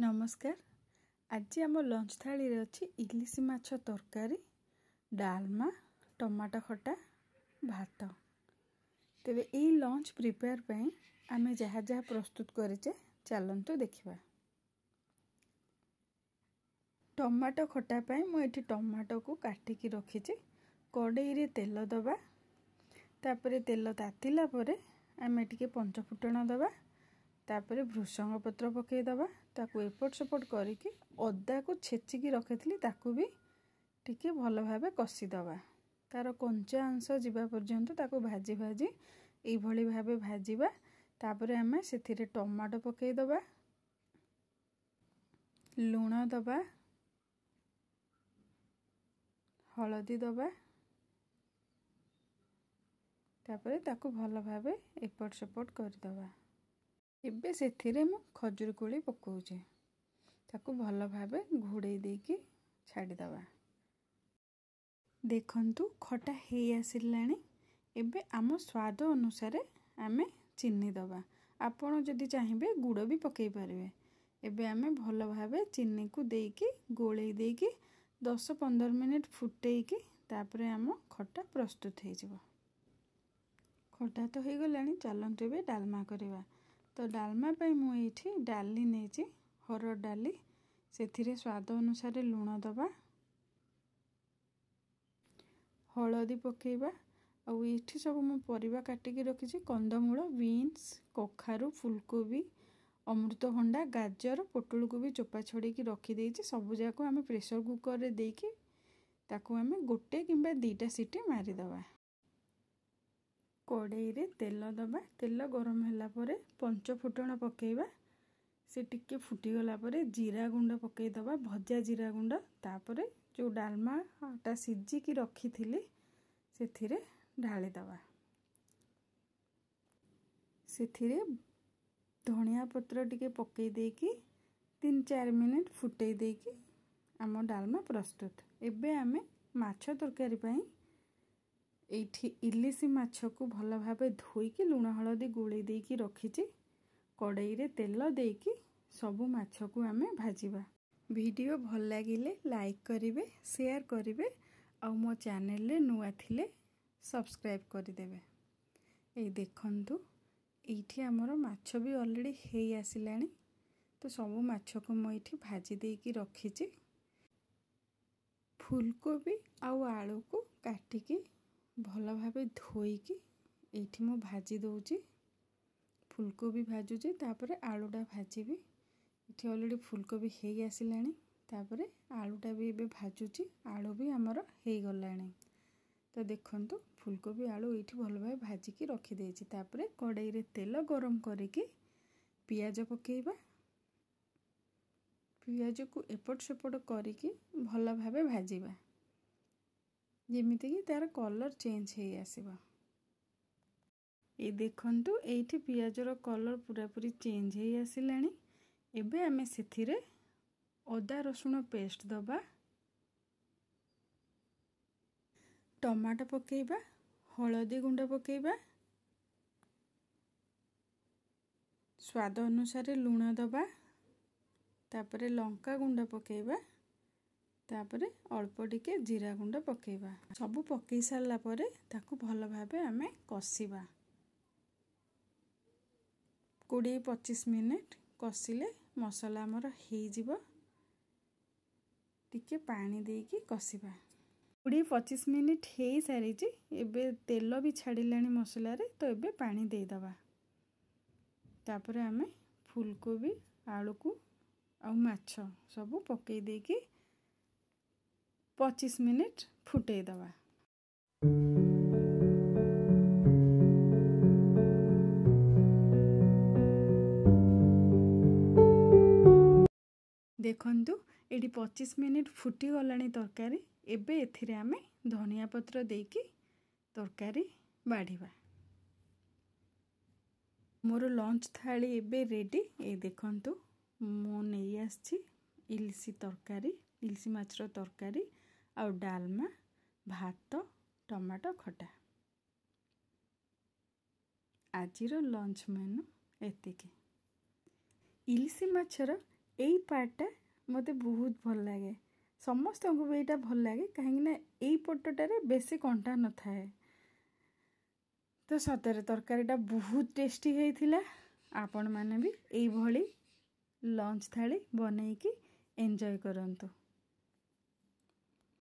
ନମସ୍କାର। ଆଜି ଆମ ଲଞ୍ଚ ଥାଳିରେ ଅଛି ଇଲିଶି ମାଛ ତରକାରୀ, ଡାଲମା, ଟମାଟୋ ଖଟା, ଭାତ। ତେବେ ଏଇ ଲଞ୍ଚ ପ୍ରିପେୟାର ପାଇଁ ଆମେ ଯାହା ଯାହା ପ୍ରସ୍ତୁତ କରିଛେ, ଚାଲନ୍ତୁ ଦେଖିବା। ଟମାଟୋ ଖଟା ପାଇଁ ମୁଁ ଏଠି ଟମାଟୋକୁ କାଟିକି ରଖିଛି। କଡ଼େଇରେ ତେଲ ଦେବା, ତାପରେ ତେଲ ତାତିଲା ପରେ ଆମେ ଟିକେ ପଞ୍ଚଫୁଟଣ ଦେବା, ତାପରେ ଭୃସଙ୍ଗ ପତ୍ର ପକାଇଦେବା। ତାକୁ ଏପଟ ସେପଟ କରିକି ଅଦାକୁ ଛେଚିକି ରଖିଥିଲି, ତାକୁ ବି ଟିକେ ଭଲ ଭାବେ କଷିଦେବା। ତା'ର କଞ୍ଚା ଅଂଶ ଯିବା ପର୍ଯ୍ୟନ୍ତ ତାକୁ ଭାଜି ଭାଜି ଏଇଭଳି ଭାବେ ଭାଜିବା। ତାପରେ ଆମେ ସେଥିରେ ଟମାଟୋ ପକାଇଦେବା, ଲୁଣ ଦେବା, ହଳଦୀ ଦେବା, ତାପରେ ତାକୁ ଭଲ ଭାବେ ଏପଟ ସେପଟ କରିଦେବା। ଏବେ ସେଥିରେ ମୁଁ ଖଜୁରୀ କୋଳି ପକାଉଛି, ତାକୁ ଭଲ ଭାବେ ଘୋଡ଼େଇ ଦେଇକି ଛାଡ଼ିଦେବା। ଦେଖନ୍ତୁ, ଖଟା ହେଇ ଆସିଲାଣି। ଏବେ ଆମ ସ୍ୱାଦ ଅନୁସାରେ ଆମେ ଚିନି ଦେବା। ଆପଣ ଯଦି ଚାହିଁବେ, ଗୁଡ଼ ବି ପକାଇ ପାରିବେ। ଏବେ ଆମେ ଭଲ ଭାବେ ଚିନିକୁ ଦେଇକି ଗୋଳେଇ ଦେଇକି 10-15 ମିନିଟ୍ ଫୁଟେଇକି ତାପରେ ଆମ ଖଟା ପ୍ରସ୍ତୁତ ହେଇଯିବ। ଖଟା ତ ହେଇଗଲାଣି, ଚାଲନ୍ତୁ ଏବେ ଡାଲମା କରିବା। ତ ଡାଲମା ପାଇଁ ମୁଁ ଏଇଠି ଡାଲି ନେଇଛି, ହରଡ଼ ଡାଲି। ସେଥିରେ ସ୍ୱାଦ ଅନୁସାରେ ଲୁଣ ଦେବା, ହଳଦୀ ପକାଇବା। ଆଉ ଏଇଠି ସବୁ ମୁଁ ପରିବା କାଟିକି ରଖିଛି: କନ୍ଦମୂଳ, ବିନ୍ସ, କଖାରୁ, ଫୁଲକୋବି, ଅମୃତଭଣ୍ଡା, ଗାଜର, ପୋଟଳକୁ ବି ଚୋପା ଛଡ଼େଇକି ରଖିଦେଇଛି। ସବୁଯାକ ଆମେ ପ୍ରେସର କୁକରରେ ଦେଇକି ତାକୁ ଆମେ ଗୋଟେ କିମ୍ବା 2ଟା ସିଟି ମାରିଦେବା। କଡ଼େଇରେ ତେଲ ଦେବା। ତେଲ ଗରମ ହେଲା ପରେ ପଞ୍ଚଫୁଟଣ ପକାଇବା। ସେ ଟିକେ ଫୁଟିଗଲା ପରେ ଜିରା ଗୁଣ୍ଡ ପକାଇଦେବା, ଭଜା ଜିରା ଗୁଣ୍ଡ। ତାପରେ ଯେଉଁ ଡାଲମାଟା ସିଝିକି ରଖିଥିଲି, ସେଥିରେ ଢାଳିଦେବା। ସେଥିରେ ଧନିଆ ପତ୍ର ଟିକେ ପକାଇ ଦେଇକି 3-4 ମିନିଟ୍ ଫୁଟେଇ ଦେଇକି ଆମ ଡାଲମା ପ୍ରସ୍ତୁତ। ଏବେ ଆମେ ମାଛ ତରକାରୀ ପାଇଁ ଏଇଠି ଇଲିଶି ମାଛକୁ ଭଲ ଭାବେ ଧୋଇକି ଲୁଣ ହଳଦୀ ଗୋଳେଇ ଦେଇକି ରଖିଛି। କଡ଼େଇରେ ତେଲ ଦେଇକି ସବୁ ମାଛକୁ ଆମେ ଭାଜିବା। ଭିଡ଼ିଓ ଭଲ ଲାଗିଲେ ଲାଇକ୍ କରିବେ, ସେୟାର କରିବେ ଆଉ ମୋ ଚ୍ୟାନେଲରେ ନୂଆ ଥିଲେ ସବସ୍କ୍ରାଇବ୍ କରିଦେବେ। ଏଇ ଦେଖନ୍ତୁ, ଏଇଠି ଆମର ମାଛ ବି ଅଲରେଡ଼ି ହେଇ ଆସିଲାଣି। ତ ସବୁ ମାଛକୁ ମୁଁ ଏଇଠି ଭାଜି ଦେଇକି ରଖିଛି। ଫୁଲକୋବି ଆଉ ଆଳୁକୁ କାଟିକି ଭଲ ଭାବେ ଧୋଇକି ଏଇଠି ମୁଁ ଭାଜି ଦେଉଛି। ଫୁଲକୋବି ଭାଜୁଛି, ତାପରେ ଆଳୁଟା ଭାଜିବି। ଏଠି ଅଲରେଡ଼ି ଫୁଲକୋବି ହେଇ ଆସିଲାଣି, ତାପରେ ଆଳୁଟା ବି ଏବେ ଭାଜୁଛି। ଆଳୁ ବି ଆମର ହେଇଗଲାଣି। ତ ଦେଖନ୍ତୁ, ଫୁଲକୋବି ଆଳୁ ଏଇଠି ଭଲ ଭାବେ ଭାଜିକି ରଖିଦେଇଛି। ତାପରେ କଡ଼େଇରେ ତେଲ ଗରମ କରିକି ପିଆଜ ପକାଇବା। ପିଆଜକୁ ଏପଟ ସେପଟ କରିକି ଭଲ ଭାବେ ଭାଜିବା, ଯେମିତିକି ତା'ର କଲର୍ ଚେଞ୍ଜ ହେଇ ଆସିବ। ଏଇ ଦେଖନ୍ତୁ, ଏଇଠି ପିଆଜର କଲର୍ ପୁରାପୁରି ଚେଞ୍ଜ ହେଇ ଆସିଲାଣି। ଏବେ ଆମେ ସେଥିରେ ଅଦା ରସୁଣ ପେଷ୍ଟ ଦେବା, ଟମାଟୋ ପକାଇବା, ହଳଦୀ ଗୁଣ୍ଡ ପକାଇବା, ସ୍ୱାଦ ଅନୁସାରେ ଲୁଣ ଦେବା, ତାପରେ ଲଙ୍କା ଗୁଣ୍ଡ ପକାଇବା, ତାପରେ ଅଳ୍ପ ଟିକେ ଜିରା ଗୁଣ୍ଡ ପକାଇବା। ସବୁ ପକାଇ ସାରିଲା ପରେ ତାକୁ ଭଲ ଭାବେ ଆମେ କଷିବା। 20-25 ମିନିଟ୍ କଷିଲେ ମସଲା ଆମର ହେଇଯିବ। ଟିକେ ପାଣି ଦେଇକି କଷିବା। 20-25 ମିନିଟ୍ ହେଇସାରିଛି। ଏବେ ତେଲ ବି ଛାଡ଼ିଲାଣି ମସଲାରେ, ତ ଏବେ ପାଣି ଦେଇଦେବା। ତାପରେ ଆମେ ଫୁଲକୋବି, ଆଳୁକୁ ଆଉ ମାଛ ସବୁ ପକାଇ ଦେଇକି 25 ମିନିଟ୍ ଫୁଟେଇ ଦେବା। ଦେଖନ୍ତୁ, ଏଠି 25 ମିନିଟ୍ ଫୁଟିଗଲାଣି ତରକାରୀ। ଏବେ ଏଥିରେ ଆମେ ଧନିଆ ପତ୍ର ଦେଇକି ତରକାରୀ ବାଢ଼ିବା। ମୋର ଲଞ୍ଚ ଥାଳି ଏବେ ରେଡ଼ି। ଏଇ ଦେଖନ୍ତୁ, ମୁଁ ନେଇ ଆସିଛି ଇଲିଶି ତରକାରୀ, ଇଲିଶି ମାଛର ତରକାରୀ ଆଉ ଡାଲମା, ଭାତ, ଟମାଟୋ ଖଟା। ଆଜିର ଲଞ୍ଚ ମେନୁ ଏତିକି। ଇଲିଶି ମାଛର ଏଇ ପାର୍ଟଟା ମୋତେ ବହୁତ ଭଲ ଲାଗେ, ସମସ୍ତଙ୍କୁ ବି ଏଇଟା ଭଲ ଲାଗେ, କାହିଁକିନା ଏଇ ପଟଟାରେ ବେଶୀ କଣ୍ଟା ନଥାଏ। ତ ସତରେ ତରକାରୀଟା ବହୁତ ଟେଷ୍ଟି ହେଇଥିଲା। ଆପଣମାନେ ବି ଏଇଭଳି ଲଞ୍ଚ ଥାଳି ବନେଇକି ଏନ୍ଜୟ କରନ୍ତୁ।